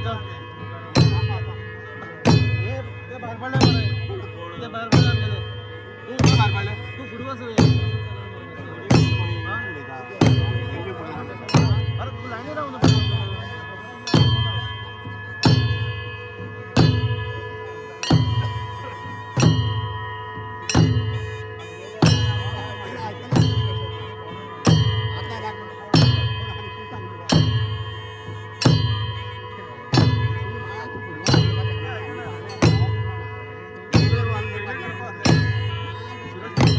चल हे ते भायर पडले मरे, ते भायर पडले आमगेले. तूं भायर पडले, तूं फुडें वच रे. अरे तूं लायनी रावून.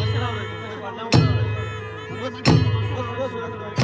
कशें रावलें तूं? कशें फाटल्यान उबें रावलें? बस, बस, बस.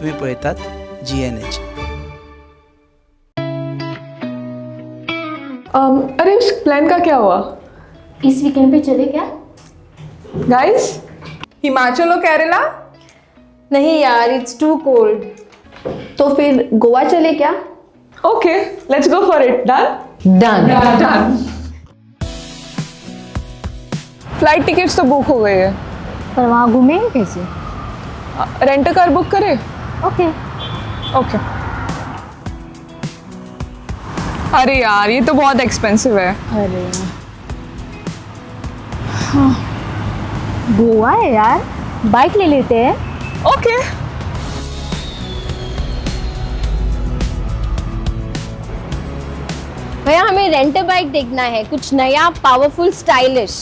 तुमी पळयतात जीएनएच. अरे, उस प्लान का क्या हुआ? इस वीकेंड पे चले क्या? गाइस, हिमाचल और केरला? नहीं यार, it's to cold. तो फिर गोवा चले क्या? Okay, let's go for it. Done. Done. Done. Flight tickets तो बुक हो गई है. पर वहाँ घूमेंगे कैसे? रेंट कार बुक करें? ओके. ओके. अरे यार, ये तो बहुत एक्सपेंसिव है. अरे हाँ, गोवा है यार, बाइक ले लेते हैं. ओके. भैया, हमें रेंट बाइक देखना है, कुछ नया, पावरफुल, स्टाइलिश.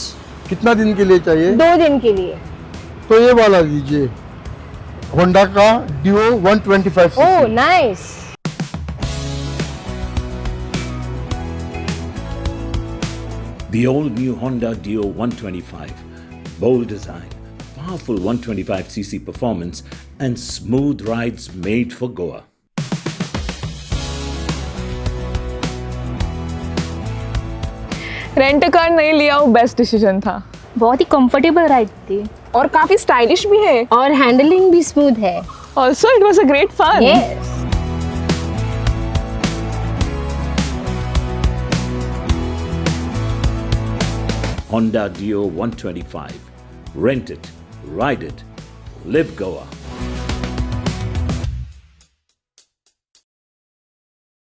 कितना दिन के लिए चाहिए? 2 दिन के लिए. तो ये वाला लीजिए, होंडा का डिओ 125. ओह, nice. The all new Honda Dio 125. Bold design, powerful 125cc performance, and smooth rides made for Goa. Rent car नहीं लिया, वो बेस्ट डिसीजन था. बहुत ही कंफर्टेबल राइड थी. और काफी स्टाइलिश भी है. और हैंडलिंग भी स्मूथ है. Also, it was a great fun. Yes. Honda Dio 125. Rent it, ride it, live Goa.